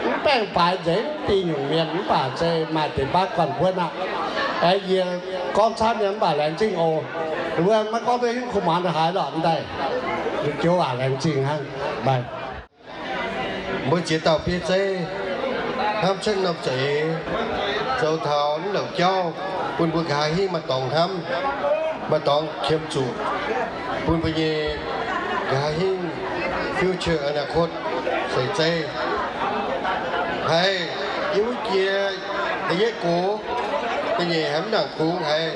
mv baengh baaix nzengc diuh nyungc mienh, mv baac se maaih deix baav gorn-buonv aqv. Aengx yie gorngv camv nyei mv baac laengz zingh oc. Mbuo maiv gorngv duqv hingv kuh muangx ndongc haaix lorqc, mv daaih joux waac laengz zingh hnangv. Mbuo ziex dauh bieiv zeiv hnamv cuotv norm za'eix, zoux taux mv louc jauv, bun mbuo nqa'haav hingv maaih dorngx hnamv, maaih dorngx qiemx zuqc, bun mbuo nyei nqa'haav hingv future อนาคต seix zeiv. Haiz yiem wuov jiex da'yietv gox, da'nyeic haiz mv nangc kungx, haiz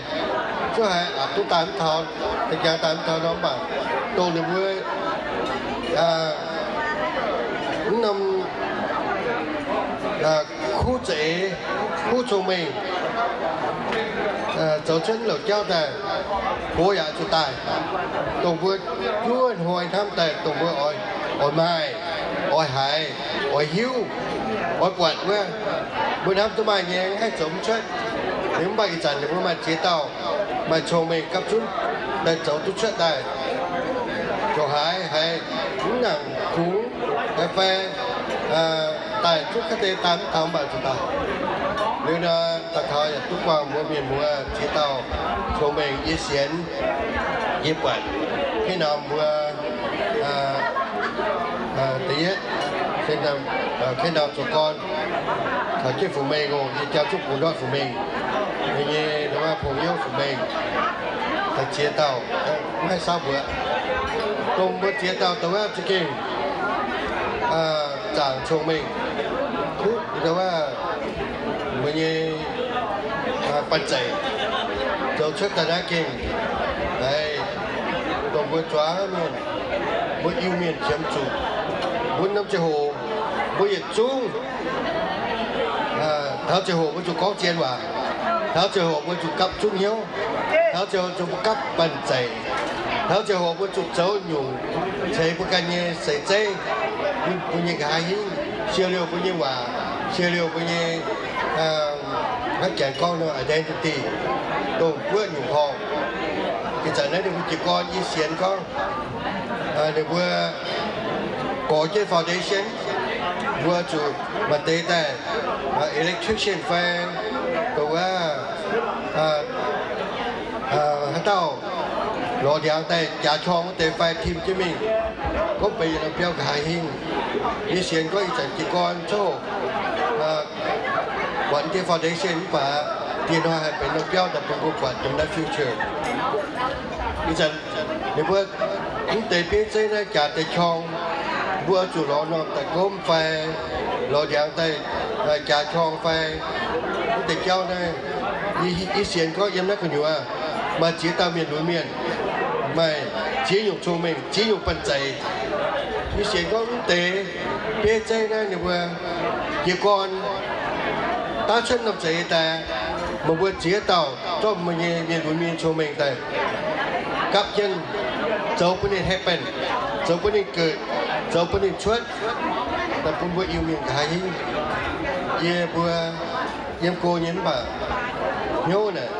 zuov haiz aqc duqv daaih mv taux, da'jangx daaih mv taux nor, mv baac dongh ninh mbuo mv norm kuv za'eix, kuv cong-mengh, zoux cuotv mv louc jauv daaih, gox yaac zuqc daaih, dongh mbuo juov hnoi hnamv daaih, dongh mbuo oix, oix maaih, oix haiz, oix hiuv, oix buatc wuov, mbuo hnamv duqv maaih nyei haih zoux mv cuotv. Mv baac ih zanc ninh mbuo maaih ziex dauh maaih cong-mengh gapv zunv daaih zoux duqv cuotv daaih, ziouc haiz, haiz mv nangc kungx, haiz fai daaih zuqc kaav deix daaih mv taux mv baac zuqc daaih. Liuz nor, daaih taux yaac duqv buangh mbuo mienh muoz ziex dauh cong-mengh yie sienx, yie buatc, k'nor mbuo da'yietv, k'nor zoux gorn taux jienv Fuqc Mengh oc, yie jaa zuqv bungx ndortv Fuqc Mengh, yie nyei ndau wuov pong youv Fuqc Mengh, da'ziex dauh mv haih saauv mbuoqc. Dongh mbuo ziex dauh dongh wuov za'gengh zaangc cong-mengh, kuv ndau wuov mbuo nyei banh zeic zoux cuotv daaih naaiv gengh haiz dongh mbuo zuangx mienh, mbuo Iu-Mienh qiemx zuqc. Mbuo norm ziangh hoc mbuo yietc zungv, taux ziangh hoc mbuo zuqc gorngv zien waac, taux ziangh hoc mbuo zuqc gapv zunv hnyouv, taux ziangh hoc zuqc gapv banh zeic, taux ziangh hoc mbuo zuqc zoux nyungc ceix mbuo ganh nyei seix zeiv, mbuo nyei nqa'haav hingv, siou liouh mbuo nyei waac, siou liouh mbuo nyei Hnangv janx gorngv nor identity, dongh guoqv nyungc horngh. Ih zanc naaiv ninh mbuo jiez gorn yie sienx gorngv, ninh mbuo gorx jienv foundation, mbuo zuqc maaih deix daaih electrician fai, dongh wuov, haaix dauh lorz ndiangx daaih jaax qorng wuov deix fai tim jienv mingh, gorngv benx yietc norm biauv nqa'haav hingh. Yie sienx gorngv ih zanc jiez gorn coqv buatc deix foundation mv baac dieh hnoi haih benx norm biauv daaih bun mbuo buatc yiem naaiv future. Ih zanc ninh mbuo mv deix bieiv zeiv naaiv jaax deix qorng, mbuo zuqc lorz norm daaih gomv fai lorz ndiangx daaih jaax qorng fai mv deix jauv naaiv. Yie sienx gorngv yiem naaiv gu'nyuoz maaih ziex dauh mienh lunx mienh, maaih ziex nyungc cong-mengh, ziex nyungc banh zeic. Yie sienx gorngv mv deix bieiv zeiv naaiv ninh mbuo jiez gorn daav cuotv norm zeix daaih, meih mbuo ziex dauh zorqv meih nyei mienh lunx mienh cong-mengh daaih gapv jienv zoux bun ninh happen, zoux bun ninh geuc, zoux bun ninh cuotv, daaih bun mbuo Iu-Mienh nqa'haav hingv. Yie mbuo yiem go nyei mv baac hnyouv naaic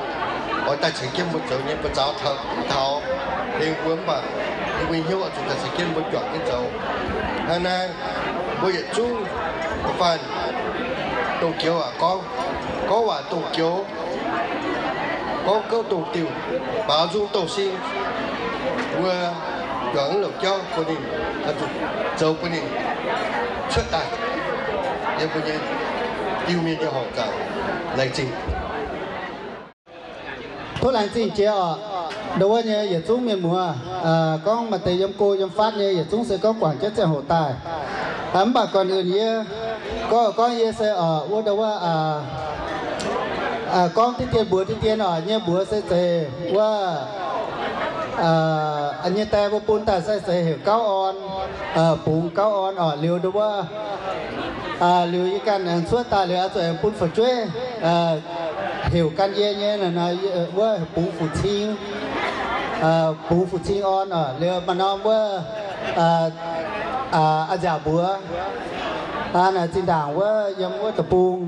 oix daaih ceix jienv mbuo zoux nyei, mbuo zaux taux mv taux heng mbuo mv baac yie mbuo hnyouv oix zuqc daaih ceix jienv mbuo juangc jienv zoux. Hnangv naaiv mbuo yietc zungv da'faanh dongh joux aac gorngv, gorngv waac dongh joux, gorngv gouv dongh diuh, baaux nzung dongh sing. Mbuo juangc mv louc jauv bun ninh, oix zuqc zoux bun ninh cuotv daaih yiem mbuo nyei Iu-Mienh nyei horngc zaangc. Laengz zingh. Tov laengz zingh jiex oc. Ndo wuov nyei yietc zungv mienh muoz, gorngv maaih deix yiem go yiem fatv nyei yietc zungv se gorngv guangc jienv ziangh hoc daaih. Mv baac gorn-eunh yie gorngv, gorngv yie se oc wuov ndo wuov gorngv diqv dien mbuox diqv dien oc, nyei mbuox se zeiz wuov nyei die mbuo bun daaih se zeiz heuc Gauv Orn, bungx Gauv Orn oc. Liuz ndo wuov liuz yie ganh aengx cuotv daaih liuz oix zuqc aengx bun fu'jueiv heuc gan yie nyei wuov bungx fu'cing, bungx fu'cing orn oc. Liuz maaih norm wuov a'nziaauc mbuox naaic zinh ndaangc wuov yiem wuov deic-bung,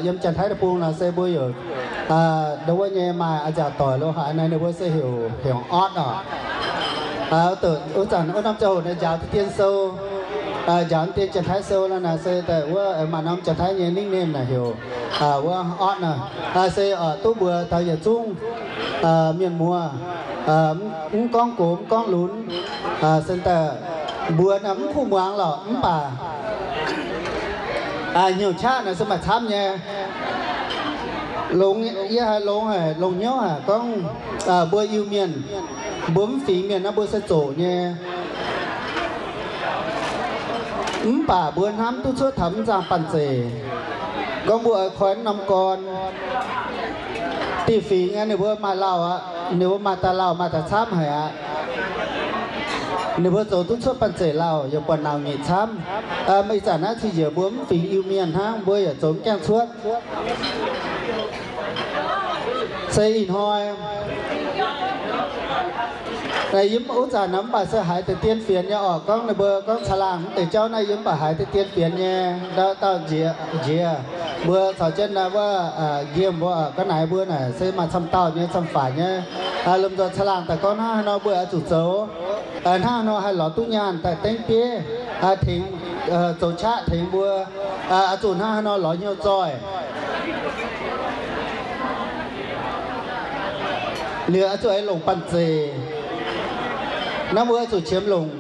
yiem Janx-Taiv deic-bung nor se mbuo yaac ndo wuov nyei maaih a'nziaauc doic lo haaix naaic ninh mbuo se heuc, heuc Ortv oc. Wuov zanc wuov norm ziangh hoc naaic njaaux deix dien sou, njaaux deix dien Janx-Taiv sou nor naaic se daaih wuov maaih norm Janx-Taiv nyei nickname naaic heuc wuov Ortv naaic. Se duqv mbuox taux yietc zungv mienh muoz, mv gorngv gox mv gorngv lunx, se daaih mbuox naaic mv kuh muangx lorqc mv baac hnyouv qaqv naaic se maaih camv nyei. Longx, yie haiz longx haic, longx hnyouv haic gorngv mbuo Iu-Mienh, mbuo mv fingx mienh naaiv mbuo se zoqc nyei. Mv baac mbuo hnamv duqv cuotv taux mv nzangc banh zeic. Gorngv mbuo oix koi norm gorn, diuh fingx ninh mbuo maaih lauh aqv, ninh mbuo maaih daaih lauh maaih daaih camv haic aqv. Ninh mbuo zoux duqv cuotv banh zeic lauh yaac buatc nauc nyeic camv. Ih zanc naaiv cing njiec mbuo mv fingx Iu-Mienh hnangv, mbuo yaac zoux mv gaengh cuotv. Se ih hnoi yie mv wuov zanc mv baac se haiz deix dien fienx nyei orqc. Gorngv ninh mbuo gorngv caangh laangh mv deix jauv naaiv yie mv baac haiz deix dien fienx nyei. Ndau dauh njiec, njiec mbuo caux jienv naaiv wuov nqemh mbuo ga'naaiv mbuo naaic se maaih camv dauh nyei camv faix nyei. Lomh nzoih caangh laangh daaih gorngv hnangv haaix nor mbuo oix zuqc zoux, hnangv haaix nor haih lorz duqv nyaanh daaih dengv bieiv, tengx, zoux qaqv tengx mbuo, oix zuqc hnangv haaix nor lorz hnyouv zoih. Liuz oix zuqc longc banh zeic. Naaiv mbuo oix zuqc qiemx longc,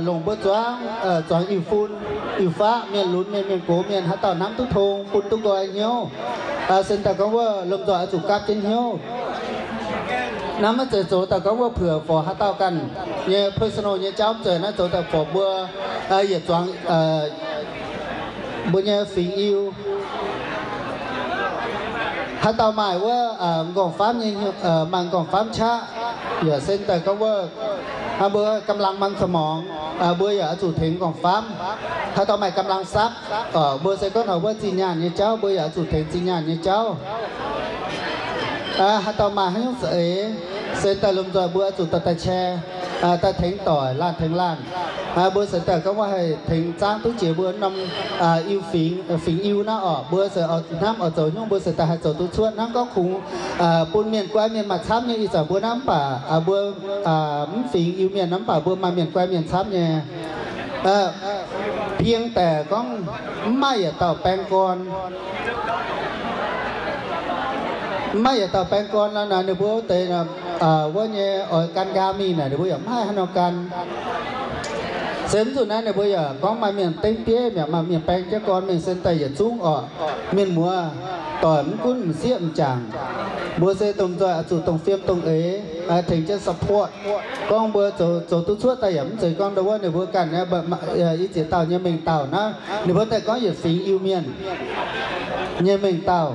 longc mbuo zuangx, zuangx Iu-Fun, Iu-Faqv, mienh lunx mienh, mienh gox mienh, haaix dauh hnamv duqv tong bun duqv nqoi hnyouv. Se daaih gorngv wuov lomh nzoih oix zuqc gapv jienv hnyouv. Naaiv maiv zeiz zoux daaih gorngv wuov puoqc forc haaix dauh ganh nyei personal nyei jauv, mv zeiz. Naaiv zoux daaih forc mbuo yietc zuangx mbuo nyei fingx Iu. Haaix dauh maaih wuov nqorngv-famv nyei, maaih nqorngv-famv qaqv, yaac se daaih gorngv wuov mbuo กำลังมันสมอง, mbuo yaac oix zuqc tengx nqorngv-famv. Haaix dauh maaih กำลังทรัพย์, mbuo se gorngv taux wuov zinh nyaanh nyei jauv, mbuo yaac oix zuqc tengx zinh nyaanh nyei jauv. Haaix dauh maaih haaix nyungc za'eix, se daaih lomh nzoih mbuo oix zuqc dorh daaih แชร์. daaih tengx doic, laanh tengx laanh. Mbuo se daaih gorngv wuov haih tengx zaangv duqv jiex mbuo norm Iu-Fingx, Fingx Iu naaiv orqc. Mbuo se hnamv oix zoux nyungc, mbuo se daaih haih zoux duqv cuotv. Hnangv gorngv kungx bun mienh guai mienh maaih camv nyei ih zanc mbuo naaiv, mv baac mbuo mv fingx Iu-Mienh naaiv, mv baac mbuo maaih mienh guai mienh camv nyei. Pieng daaih gorngv mv maaih yietc dauh baeng gorn, mv maaih yietc dauh baeng gorn nor naaic, ninh mbuo wuov deix wuov nyei oix gan nqaang mingh naaic, ninh mbuo yaac mv haih haaix nor gan. Se mv zuqc naaiv ninh mbuo yaac gorngv maaih mienh dengv bieiv mi'aqv, maaih mienh baeng jienv gorn mingh se daaih yietc zungv orqc. Mienh muoz doic mv gunv m'sieqv m'jangc, mbuo se dongh nzoih oix zuqc dongh fiem dongh eix tengx jienv support. Gorngv mbuo zoux duqv cuotv daaih yaac mv zeiz gorngv ndau wuov ninh mbuo ganh nyei, i ziex dauh nyei mengh dauh naaiv, ninh mbuo daaih gorngv yietc fingx Iu-Mienh nyei mengh dauh.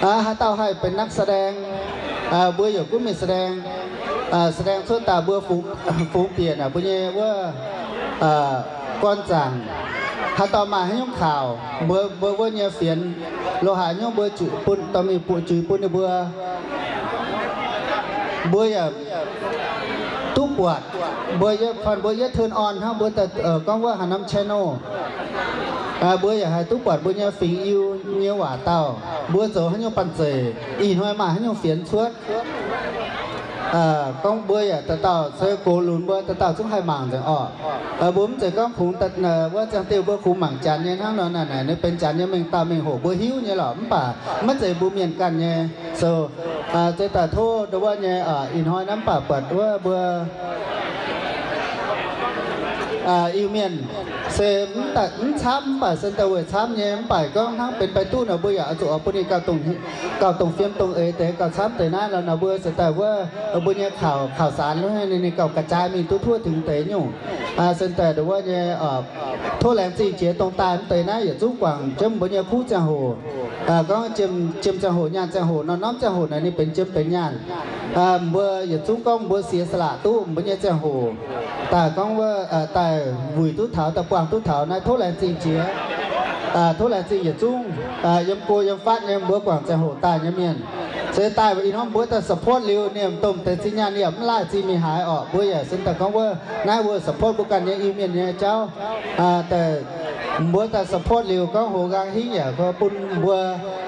Haaix dauh haih benx นักแสดง, mbuo yaac gunv mingh แสดง, แสดง cuotv daaih mbuo fungx bieqc naaic mbuo nyei wuov gorn zaangc. Haaix dauh maaih haaix nyungc kaux, mbuo, mbuo wuov nyei fienx, lo haaix nyungc mbuo zuqc bun dorh mingh butv zuiz bun ninh mbuo. Mbuo yaac duqv buatc, mbuo yie, fanh mbuo yie turn on hnangv mbuo daaih gorngv wuov haaix norm channel, mbuo yaac haih duqv buatc mbuo nyei fingx Iu nyei waac dauh, mbuo zoux haaix nyungc banh zeic, ih hnoi maaih haaix nyungc fienx cuotv. Gorngv mbuo yaac dauh dauh se gox lunx mbuo dauh dauh zungv haih mangc nzengc orqc. Mbuo mv zeiz gorngv kungx wuov ziangh diuh mbuo kungx mangc Janx nyei hnangv nor naaic, naaic ninh benx Janx nyei mengh dauh mengh hoc mbuo hiuv nyei lorqc, mv baac maiv zeiz mbuo mienh ganh nyei. So, se daaih tov ndau wuov nyei ih hnoi naaiv mv baac buatc wuov mbuo Iu-Mienh se mv camv, mv baac se daaih weic camv nyei, mv baac gorngv hnangv benx baeqc duqv nor mbuo yaac oix zuqc oix bun ninh gauh dongh fiem dongh eix deix gauh camv deix naaiv lorqc. Nor mbuo se daaih wuov mbuo nyei kaux, kaux saanx ninh gauh ga'jaaix mingh duqv tuov tengx deix nyungc. Se daaih ndau wuov nyei tov laengz zingh jiex dongh daaih mv deix naaiv yietc zungv guangc jienv mbuo nyei kuv ziangh hoc. Gorngv jiem ziangh hoc nyaanh ziangh hoc nor, norm ziangh hoc naaic ninh benx jiem benx nyaanh. Mbuo yietc zungv gorngv mbuo เสียสละ duqv mbuo nyei ziangh hoc daaih gorngv wuov daaih wuic duqv taux, daaih buangh duqv taux naaiv tov laengz zingh jiex. Tov laengz zingh yietc zungv yiem go yiem fatv nyei mbuo guangc ziangh hoc daaih nyei mienh. Se daaih ih hnoi mbuo daaih support liuz ninh domh deix zinh nyaanh yaac mv laih zinh mingh haaix orqc. Mbuo yaac se daaih gorngv wuov naaiv wuov support mbuo ganh nyei Iu-Mienh nyei jauv. Daaih mbuo daaih support liuz gorngv hoz nqaang hingv yaac bun mbuo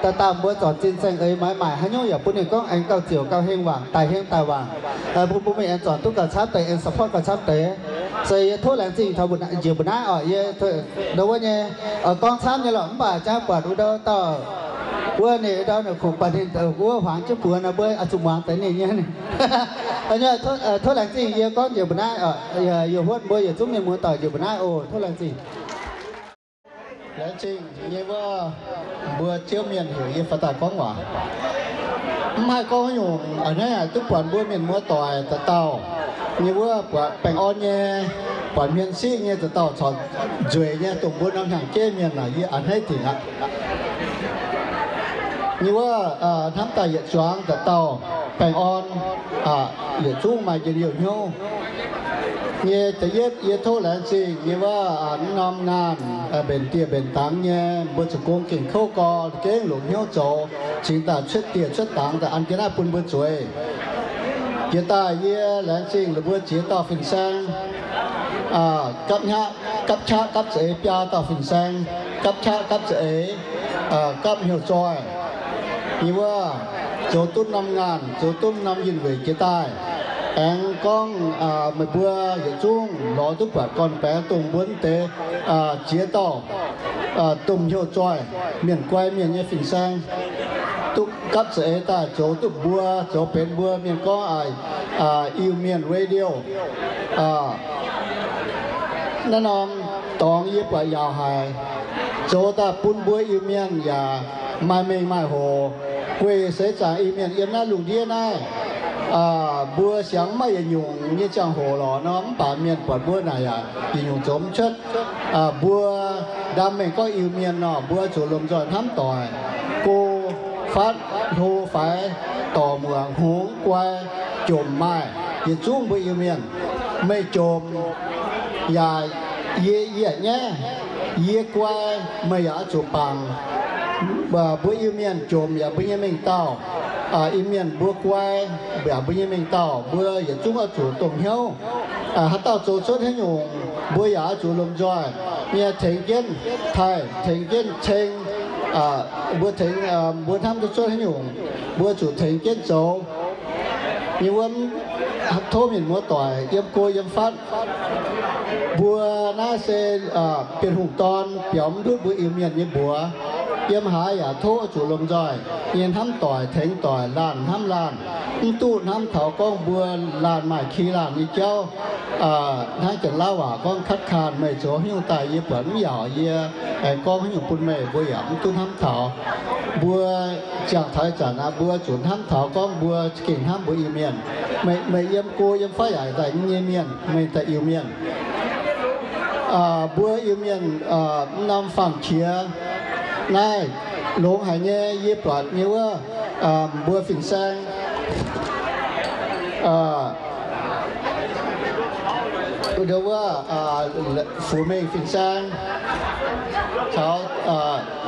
daaih dauh mbuo zornc zinh saeng-eix maaiz maaic haaix nyungc yaac bun ninh gorngv aengx gauh ziouc gauh heng wangc, daaih heng daaih wangc, bun mbuo mingh aengx zornc duqv gauh camv deix, aengx support gauh camv deix. Se yie tov laengz zingh taux njiec mbuo naaiv orqc. Yie ndau wuov nyei gorngv camv nyei lorqc, mv baac jaa buatc wuov ndau dauh wuov ninh ndau ninh kungx buatc ninh wuov huangx jienv buoz nor mbuo oix zuqc muangx deix ninh nyei. Tov laengz zingh yie gorngv njiec mbuo naaiv, yie huotv mbuo yietc zungv mienh muoz doic njiec mbuo naaiv oc. Tov laengz zingh. Laengz zingh nyei wuov mbuo Ziouv mienh heuc yie faaux daaih gorngv waac. Mv haih gorngv nyungc a'hneiv duqv buatc mbuo mienh muoz doic dauh dauh nyei wuov buatc baengh orn nyei, buatc hmien siqv nyei dauh dauh corc nzueic nyei dongh mbuo norm hnyangx-jeiv mienh naaic yie a'hneiv dingc aqv. Nyei wuov hnamv daaih yietc zuangx dauh dauh baengh orn, yietc zungv maaih njien-youh hnyouv. Nyei da'yietv yie tov laengz zingh nyei wuov norm ngaanh mbenc dieh mbenc dangx nyei mbuo zoux gong gengh kouv gorx gengh longc hnyouv zoux cingx daaih cuotv dieh cuotv dangx daaih an jienv naaiv bun mbuo zueiz. Jiex daaih yie laengz zingh la'mbuo ziex dauh fin-saeng, gapv qaqv gapv za'eix biaa dauh fin-saeng, gapv qaqv gapv za'eix, gapv hnyouv zoih. Yie wuov zoux duqv norm ngaanh, zoux duqv norm yinh weic jiex daaih. Aengx gorngv meih mbuo yietc zungv lorz duqv buatc gorn-baengx dongh mbuo mv deix ziex dauh domh hnyouv zoih, mienh guai mienh nyei fin-saeng, duqv gapv za'eix daaih zoux duqv mbuo, zoux benx mbuo mienh gorngv Iu-Mienh Radio. Naaiv norm dorngx yie buatc yaauc haic, zoux daaih bun mbuo Iu-Mienh yaac maaih mengh maaih hoc. Guei seix zaangc Iu-Mienh yiem naaiv lungh ndiev naaiv, mbuo siang maiv yietc nyungc nyei ziangh hoc lorqc nor, mv baac mienh buatc mbuo naaic yaac yietc nyungc zoux mv cuotv. Mbuo ndaam mengh gorngv Iu-Mienh nor, mbuo zuqc lomh nzoih hnamv doic, go, fatv, hlo, faix, dorc, muoc, hngongx, guai, jomc maaih, yietc zungv mbuo Iu-Mienh. Meih jomc yaac yie, yie nyaiv, yie guai, meih yaac oix zuqc bangc. Mbuo Iu-Mienh jomc yaac mbuo nyei mengh dauh. Iu-Mienh mbuo guai, mbiaauc mbuo nyei mengh dauh, mbuo yietc zungv oix zuqc dongh hnyouv. Haaix dauh zoux cuotv haaix nyungc, mbuo yaac oix zuqc lomh nzoih nyei tengx jienv taaih, tengx jienv ceng. Mbuo tengx, mbuo hnamv duqv cuotv haaix nyungc, mbuo zuqc tengx jienv zoux. Nyei wuov, tov mienh muoz doic yiem go yiem fatv. Mbuo naaiv se Bienh Hungh dorn biaux mv ndutv mbuo Iu-Mienh nyei mbuox. Yiem haaix yaac tov oix zuqc lomh nzoih nyei hnamv doic, tengx doic, laanh hnamv laanh. Mv duqv hnamv taux gorngv mbuo laanh maaih ki laanh nyei jauv. Hnangv Janx-Lauv waac gorngv, คัดค้าน meih zoux haaix nyungc daaih yie buatc mv yaauc, yie aengx gorngv haaix nyungc bun meih, mbuo yaac mv duqv hnamv taux. Mbuo ziangh taux ih zanc aqv, mbuo zuqc hnamv taux gorngv mbuo za'gengh hnamv mbuo Iu-Mienh. Meih, meih yiem go yiem fatv yaac daaih nyei mienh, meih daaih Iu-Mienh. Mbuo Iu-Mienh mv norm fangx qiex naaiv longx haic nyei. Yie buatc nyei wuov, mbuo fin-saeng, ndau wuov, Fuqc Mengh fin-saeng caux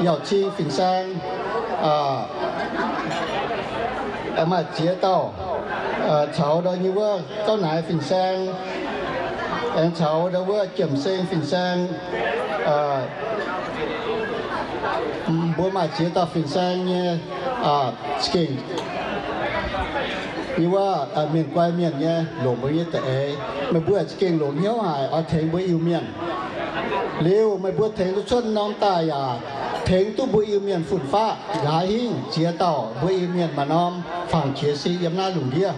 Yauh Cing fin-saeng, maaih ziex dauh, caux ndau nyei wuov Gauv Naaic fin-saeng, aengx caux ndau wuov Jiem Seng fin-saeng. Mbuo maaih ziex dauh fin-saeng nyei, za'gengh nyei wuov, mienh guai mienh nyei, longc mbuo nyei da'eix. Meih mbuo za'gengh longc hnyouv haic oix tengx mbuo Iu-Mienh. Liuz meih mbuo tengx duqv cuotv norm daaih yaac tengx duqv mbuo Iu-Mienh fun-faqv nqa'haav hingv ziex dauh mbuo Iu-Mienh maaih norm fangx qiex sin yiem naaiv lungh ndiev.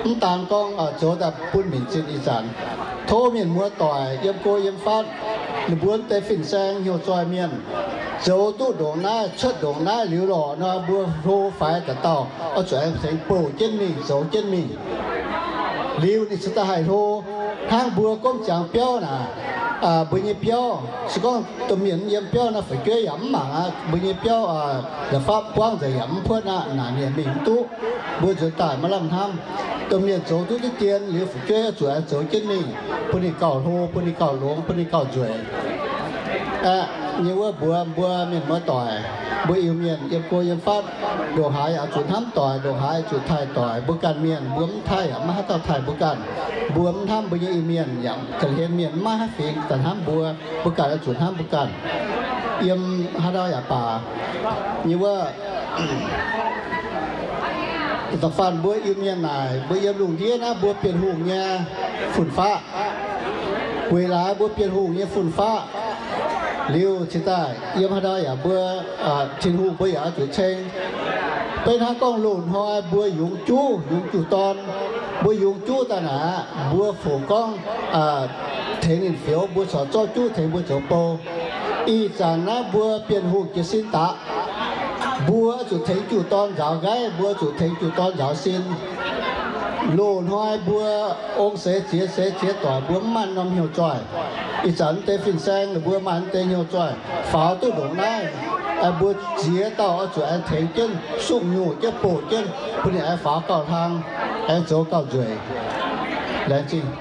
Mv daan gorngv zoux daaih bun minc zinh ih zanc, tov mienh muoz doic yiem go yiem fatv, ninh mbuo deix fin-saeng hnyouv zoih mienh zoux duqv ndongc naaiv, cuotv ndongc naaiv liuz lorqc nor, mbuo hlo faix dauh dauh oix zuqc aengx tengx bouh jienv mingh, zoux jienv mingh. Liuz ninh cingx daaih haih hlo. Hnangv mbuo gomv ziangx biauv naaic, mbuo nyei biauv se gorngv domh mienh yiem biauv naaiv fu'jueiv yaac mv mangc aqv. Mbuo nyei biauv la'fapv buangv nzengc yaac mv puotv aqv, naaic mienh mingh mv duqv. Mbuo nzuonx daaih maiv lamh hnamv. Domh mienh zoux duqv diqv dien liuz, fu'jueiv oix zuqc aengx zoux jienv mingh, bun ninh gauh hlo, bun ninh gauh longx, bun ninh gauh nzueic. Aeqv, nyei wuov mbuox mbuo mienh muoz doic, mbuo Iu-Mienh yiem go yiem fatv, ndongc haaix yaac zuqc hnamv doic, ndongc haaix zuqc taaih doic. Mbuo ganh mienh mbuo mv taaih yaac maiv haaix dauh taaih mbuo ganh. Mbuo mv hnamv mbuo nyei Iu-Mienh yaac ga'hlen mienh maiv haih fingx daaih hnamv mbuo. Mbuo ganh oix zuqc hnamv mbuo ganh. Yiem haaix ndau yaac baac, nyei wuov, da'faanh mbuo Iu-Mienh naaic, mbuo yiem lungh ndiev naaiv mbuo Bienh Hungh nyei fun-faqv. Weic laaix mbuo Bienh Hungh nyei fun-faqv liuz cingx daaih yiem haaix ndau yaac mbuo Tin-Hungh mbuo yaac oix zuqc ceng. Beiv hnangv gorngv loz-hnoi mbuo yungz juv, yungz juv dorn, mbuo yungz juv daaih naaic aqv, mbuo fungc gorngv tengx ninh fioux, mbuo corc zorqv juv tengx mbuo zoux bou. Ih zanc naaiv mbuo Bienh Hungh jiez sin daqc, mbuo zuqc tengx juv dorn nzaaux nqaiv, mbuo zuqc tengx juv dorn nzaaux sin. Loz-hnoi mbuo ong seix ziex seix ziex doic mbuo mv maaih norm hnyouv zoih. Ih zanc deix fin-saeng ninh mbuo maaih deix hnyouv zoih faaux duqv ndongc naaiv. Mbuo ziex dauh oix zuqc aengx tengx jienv sung-nyungc jienv bouh jienv bun ninh aengx faaux gauh hlang, aengx zoux gauh nzueic. Laengz zingh.